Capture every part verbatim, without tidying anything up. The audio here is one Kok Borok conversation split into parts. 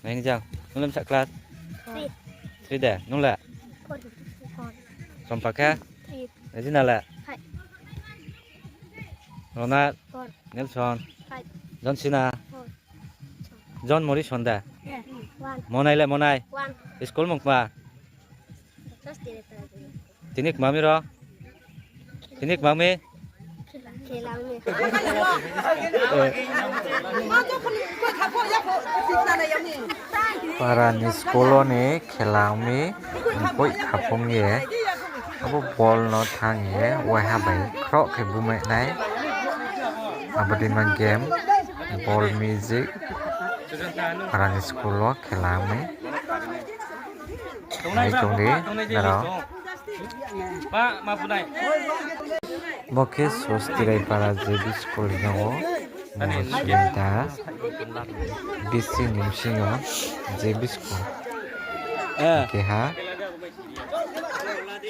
Nai ni jang. Nung lam sa class? Three. Three de. Nung la? Four. Four. Sompa khe? Three. Regina la? Five. Ronald? Four. Nelson? Five. John Cena? Four. John Morrison da? Yeah. One. Monai le Monai? One. School mung ma? Tini kmami ro? Tini kmami? Para ni school o ni khelangmi wngkoi khapung ye abo ball no thang ye waiha bai khorok khe bumai nai. Abo dima game ball music para ni school o khelangmi. Nai tongdi, naro. Bo khe Swasti Raipara J B school ringo. Bo Sumita B C ni bisingo J B school. Keha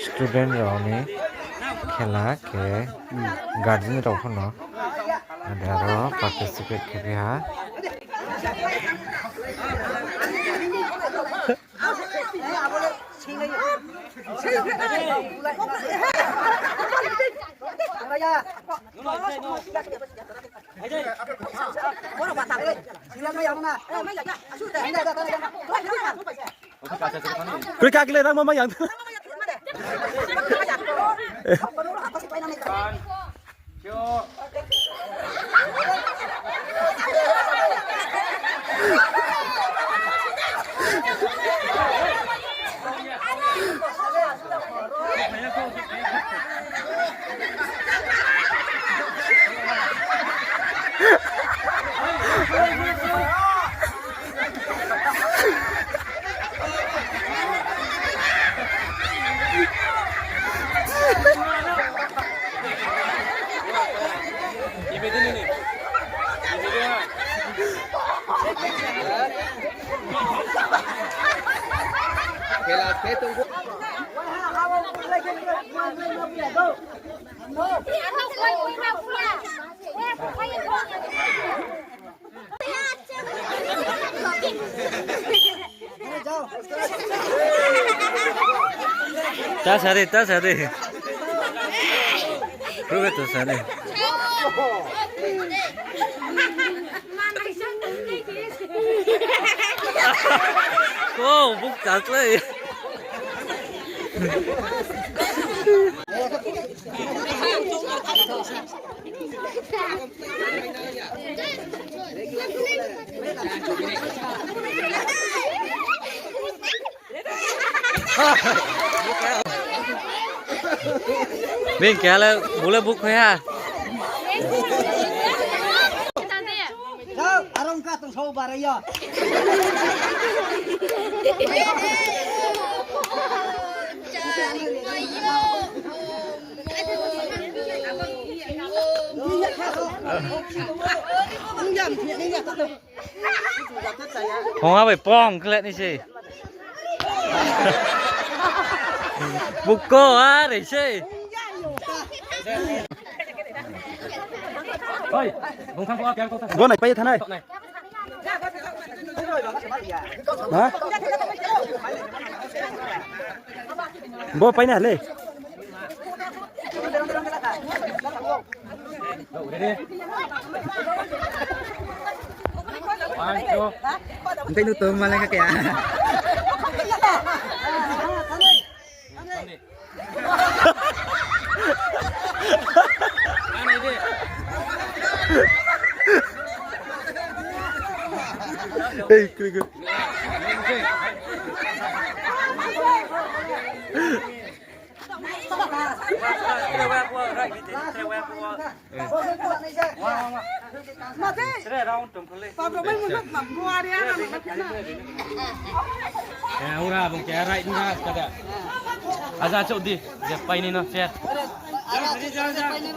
student rokni khela khe guardian rok phano aro participate khe ha. Kri kakile rang mama yang. Ta sari, ta sari. Kruga to sari. Ko buk taklai. Bini kaya le bule buk khoya. Arong ka tong sau baraya. Hong abai pong klet ni se. Buko are se. Bo nai pai thanai. Ha? Bo pai na le. Entai nu tong malai ka kaya. Hey, kiri kiri. Ura abang kaya right na kada. Aja chok di, je paini no chair.